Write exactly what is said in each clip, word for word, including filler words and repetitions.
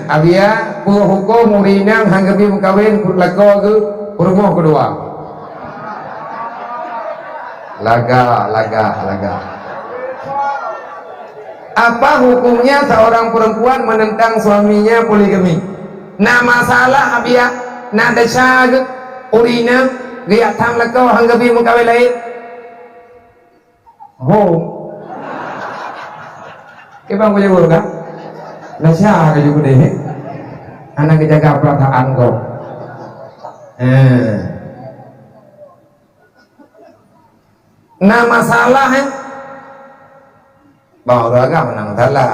Abia, peue huköm ureueng inong han geubi meukawen lakoe geuh peurumoh keudua? Lagak, lagak, lagak. Apa hukumnya seorang perempuan menentang suaminya poligami? Na masalah, Abia, na desya geuh ureueng inong geujak tham lakoe han geubi meukawen laén? Ho. Kiban ku jaweueb ka? Nasya ka jaweueb deh. Hana geujaga peurasaan gob. Eh. Na masalah, eh? Bak ureueng agam na masalah.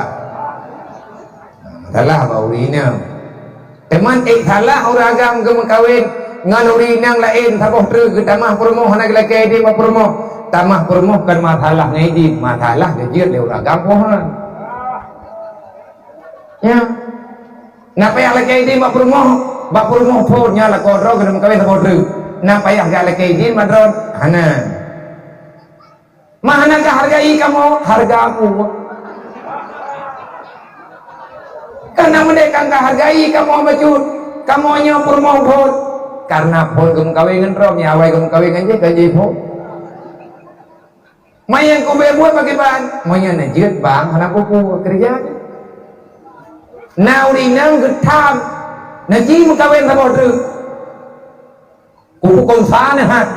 Na masalah bak ureueng inong. Teuma ék salah ureueng agam geumeukawen ngon ureueng inong laén saboh treuk geutamah peurumoh hana geulakée idin bak peurumoh. Tamah peurumoh kon masalah ngon idin, masalah geujeuet lé ureueng agam poh nyan. Ya. Na payah lakée idin bak peurumoh, bak peurumoh phon nyan lakoe droe keuneuk meukawen saboh treuk. Na payah geulakée idin bak droe, hana. Ma hana ka hargai kamoe, harga aku. Kana meudeh kan ka hargai kamoe bacut, kamoe nyoe peurumoh phon. Karena phon geumeukawen ngon droe, nyang awai geumeukawen ngon jih, ka jih phon. Manyang kubeh buet pakriban, manyang neujeuet bang hana peue-peue keureuja. Na ureueng inong geutham, na jih meukawen saboh treuk. Kupeukong sa neuhat.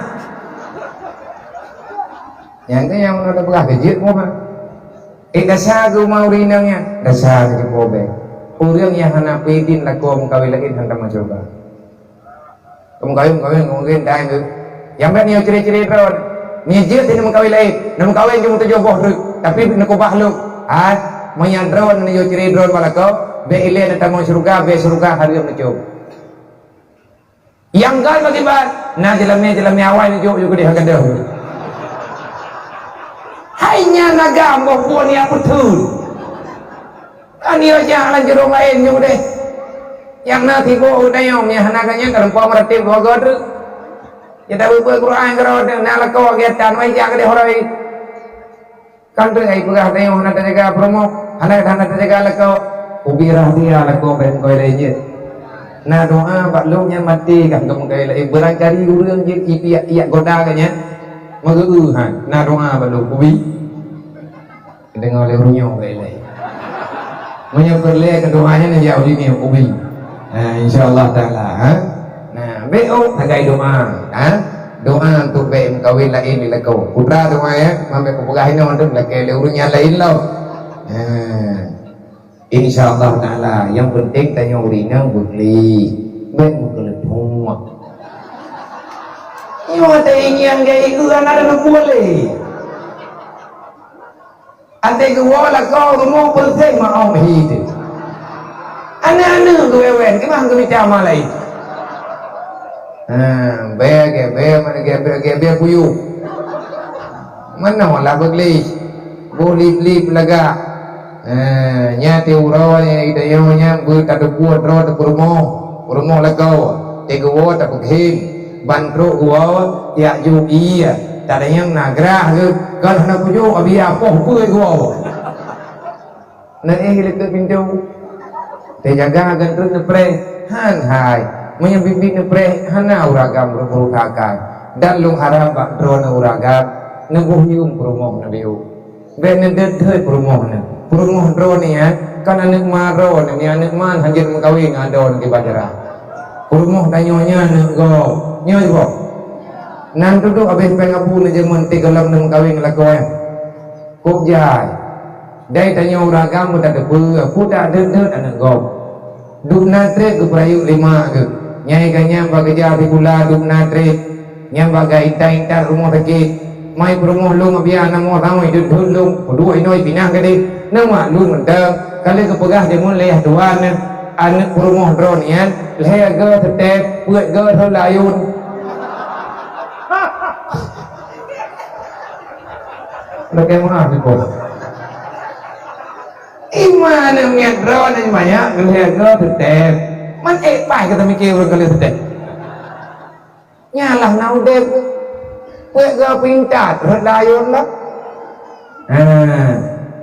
Nyang keu nyang meunoe tapeugah keu jeuet mumat. Eh, desya geuh ma ureueng inong nyan, desya geuh jipoh bée. Ureueng nyang hana peue idin lakoe meukawen laén hana tamong syeuruga. Meukawen-kawen mungken dai geuh. Nyang bèk neuyue cre-cre droe. Neujeuet neumeukawen laén, neumeukawen jeuet meutujoh boh treuk, tapi neukeubah lom. Hai, meunyo droe neuyue cre droe bak lakoe, bèk ilée neutamong syeuruga, bèk syeuruga hareuem neucok. Nyang gai pakriban, na jeulamé-jeulamé awai neujok yue keudeh gadôh. Hai nyan agam boh buet nyang beutôi. Kan nyoe jak lam jurông laén nyoe deh. Nyang na tiboh u dayong nyang hana ka nyan ka lumpah meuratéb dua goe treuk. Nyang tabeuet-beuet Quran keudroe na lakoe geutan wai jak keudeh horoi. Kan treuk ai peugah tanyoe hana tajaga peurumoh, hana, hana tajaga lakoe. Ubé rahsia lakoe bèk meukawen laén jeuet. Na doa bak lôn nyan maté kah keu meukawen laén. Barangkali ureueng jeuet ipiak-iak goda geuh nyan. Meugeu-eu han. Na doa bak lôn ubé. Deungoe lé ureueng nyoe bèk ilée. Meunyoe peureulée keu doa nyan jak u Dinieup ubé. Ha, insya Allah taala, ha. Nah, bèk ôk sagai doa, ha. Doa untuk bèk meukawen laén di lakoe. Putra doa ya, man bèk kupeugah inoe tu lakée lé ureueng nyang laén lom. Ha. Insya Allah taala, yang penting tanyoe ureueng inong beukli. Bèk meukeuleutuek. Nyoe teuingieng gaya itu anak dalam boleh. Até geuwoe lakoe rumoh peureuseh meu'oh hi teuh. Aneuk-aneuk geuwewen, keumah geumita ma laén. Ha, bèe gèt, bèe mana gèt, bèe gèt, bèe puyuh. Meunoe lah beugleh. Boh lip-lip lagak. Ha, nyan teuh uroe nyang geutanyoe nyan beutateupeue droe teuh peurumoh, peurumoh lakoe. Teuh geuwoe tapeughem. Ban trok geuwoe, jak jok ie, tadayang na grah geuh, kon hana kujok, abi apoh peue geuwoe. Neuéh lé keu pintoe. Teujaga geutrön neupreh, han hai. Meunyoe biet-biet neupreh, hana ureueng agam beureuka akai. Dan lôn harab bak droeneuh ureueng agam, neuboh yuem peurumoh neubiu. Bèk neudeuet-deuet peurumoh nyan. Peurumoh droeneuh nyan, kan aneuk ma droeneuh, meunyoe aneuk ma hanjeuet meukawen ngon droeneuh di Bajra. Peurumoh tanyoe nyan aneuk gob. Nyoe boh. Nan dudoe abéh péng abu neujeumeun ti gohlom neumeukawen ngon lakoe nyan. Kok jai. Dai tanyoe ureueng agam meutateupeue, peue ta deuet-deuet aneuk gob. Dubna trép geupeurayeuk lé mak geuh. Nyai ka nyang bak keujah sikula dubna trép. Nyang bak geuintat-intat rumoh sakét. Mai peurumoh lôn abiya na moh ramé deuet-deuet lôn. Peuduek inoe pinah gadeh. Neumak lôn mantong. Ka lheueh geupeugah jameun lé yah tuan nyan. Aneuk peurumoh droeneuh nyan. Lhèe goe seutép, peuet goe seulayon. Bagaimana sih, Bos? Iman yang miet droe nyan banyak, geulhèe goe seutép. Man ék paih ka tamiké ureueng ka lheueh seutép. Nyan lah na udép. Peuet goe peuintat, rhot layôn lah. Ha,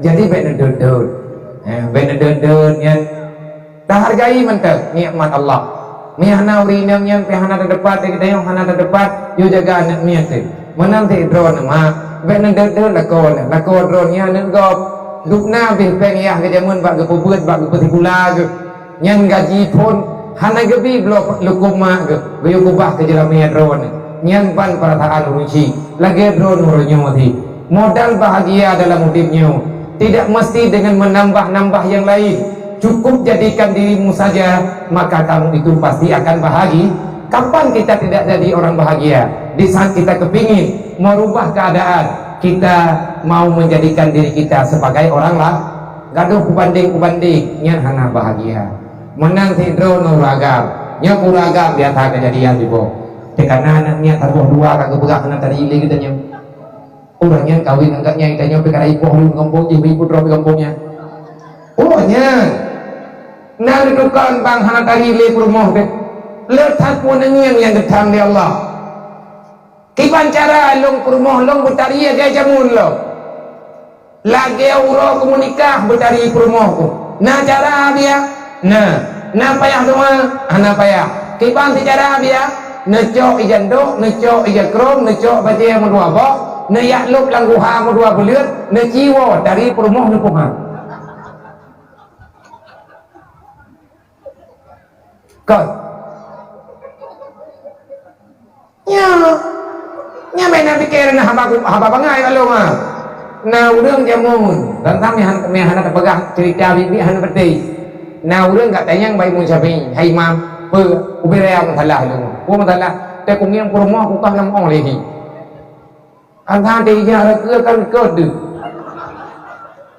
jadi bèk neudeuet-deuet. Ha, bèk neudeuet-deuet nyan. Tahargai mantong nikmat Allah. Meunyo hana ureueng inong nyan pih hana teudepat, di geutanyoe hana teudepat, yue jaga aneuk miet teuh. Meunan cit droeneuh mak, bèk neudeuet-deuet lakoe neuh. Lakoe droeneuh nyan aneuk gob. Dubna bèh péng yah geujameun bak geupeubeuet, bak geupeusikula geuh. Nyan gaji phon hana geubi bloe lukum mak geuh, geuyue keubah keu jeulamèe droeneuh. Nyan ban peurasaan ureueng chik, lagèe droeneuh uroe nyoe cit. Modal bahagia dalam udép nyoe tidak mesti dengan menambah-nambah yang lain. Cukup jadikan dirimu saja, maka kamu itu pasti akan bahagia. Kapan kita tidak jadi orang bahagia? Di saat kita kepingin merubah keadaan, kita mau menjadikan diri kita sebagai orang lah. Gadoh peubanding-peubanding, nyan hana bahagia. Meunan sidroe ureueng agam, nyoe ureueng agam biasa keujadian jiboh. Teuka na aneuk miet saboh dua ka geupeugah hana tari lé geutanyoe. Ureueng nyan kawin ngon gobnyan, geutanyoe pih ka ipoh lom gampông jih, bri putroe gampông nyan. Ureueng nyan na leutukan bang hana tari lé peurumoh teuh. Le that peue neungieng nyang geutham lé Allah. Kiban cara lôn peurumoh lôn beutari lagèe jameun lom. Lagèe uroe ku meunikah beutari peurumoh ku. Na cara biya? Na. Na payah teuma? Hana payah. Kiban si cara biya? Neucok ija ndok, neucok ija krông, neucok bajèe meudua boh, neujak lôb lam guha meudua buleuen, neuciwoe tari peurumoh neupuha. Kon. Nyoe, nyoe meunan pike na haba, haba bangai bak lôn, ha. Na ureueng jameun, tantang meuhan-, meuhana tapeugah cerita biet-biet hana beutôi. Na ureueng geutanyong bak Imam Syafi'i, "Hai Imam, peue ubé raya masalah lôn?" "Peue masalah?" "Teuh kungieng peurumoh ku kah na meu lé hi." Hana teuijak reukeue kan keu deuh.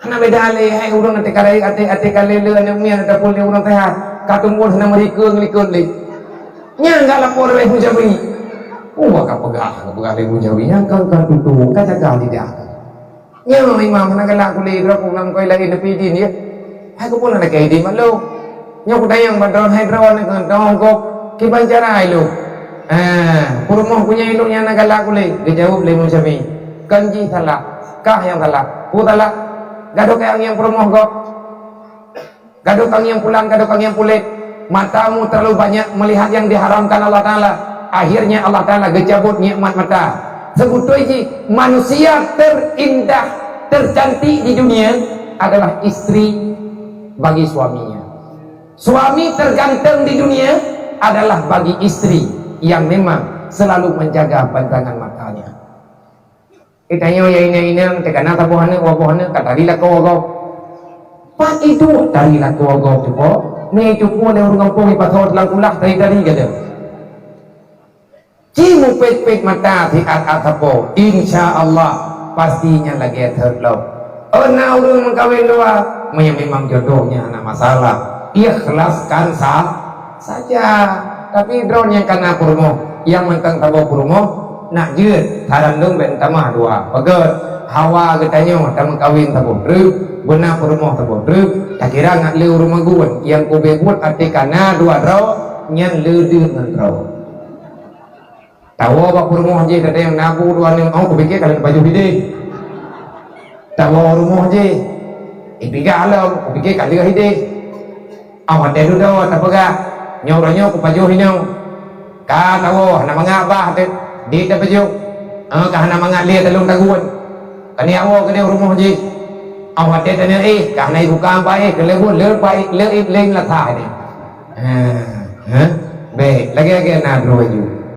Hana beda lé hai ureueng até kalé, até, até kalé le aneuk miet ataupun lé ureueng seuhat. Ka tumbon hana meurikeue-rikeue lé. Nyan ka lapor lé Mujawi. Oh, ka peugah, ka peugah lé Mujawi. Nyan kan, kan tutoe, ka jaga lidah. Nyoe imam hana galak kulé droe ku lam koi laén neupidin ya. Hai ku pun hana keu idin mak lôn. Nyoe kutanyong bak droeneuh, hai droeneuh keu droe gob kiban cara hai lôn. Ah, peurumoh ku nyan ilôn nyang na galak kulé, geujaweueb lé Imam Syafi'i. Kon jih salah, kah nyang salah. Peue salah? Gadoh kah nyang peurumoh gob. Gadoh kah nyang pulang, gadoh kah nyang puléh. Matamu terlalu banyak melihat yang diharamkan Allah Taala. Akhirnya Allah Taala geucabut nikmat mata. Seubutôi jih manusia terindah, tercantik di dunia adalah istri bagi suaminya. Suami terganteng di dunia adalah bagi istri yang memang selalu menjaga pandangan matanya. Geutanyoe ya inong-inong, teuka na saboh aneuk, dua boh aneuk, ka tari lakoe gob. Pat iduek tari lakoe gob teuh po, meuiduek lé ureueng gampông ipasoe teulang kulah tari-tari gata. Ci mupét-pét mata siat-at sapo, insya Allah pasti nyan lagèe thot lom. Oh, na ureueng meukawen dua, meunyo memang jodohnya hana masalah, ikhlaskan sa-, saja. Tapi droe nyang kana peurumoh, nyang mantong saboh peurumoh, nak jeuet, saran lôn bèk tamah dua. Beugöt, hawa geutanyoe tameukawen saboh treuk, beuna peurumoh saboh treuk, takira ngat lé ureueng magun, nyang kubé buet até kana dua droe, nyan le deuh ngon droe. Tawoe bak peurumoh jih, teudeung na bu dua nyoe, oh, kupike ka lheueh pajoh ideh. Tawoe rumoh jih, ipiga lom, kupike ka lheueh ideh. Oh, watèe dudoe tapeugah, nyoe uroe nyoe kupajoh inong. Ka tawoe, hana mangat bah teuh, di tapajoh. Ah, ka hana mangat lé talôn tagun. Keuneuk woe keudeh rumoh jih. Oh, watèe taneuk éh, ka hana ibuka ampa éh, keu lheueh buet le pai, le ip leng lasah nyan. Ha, ha. Bèk, lagèe-lagèe na droe ju.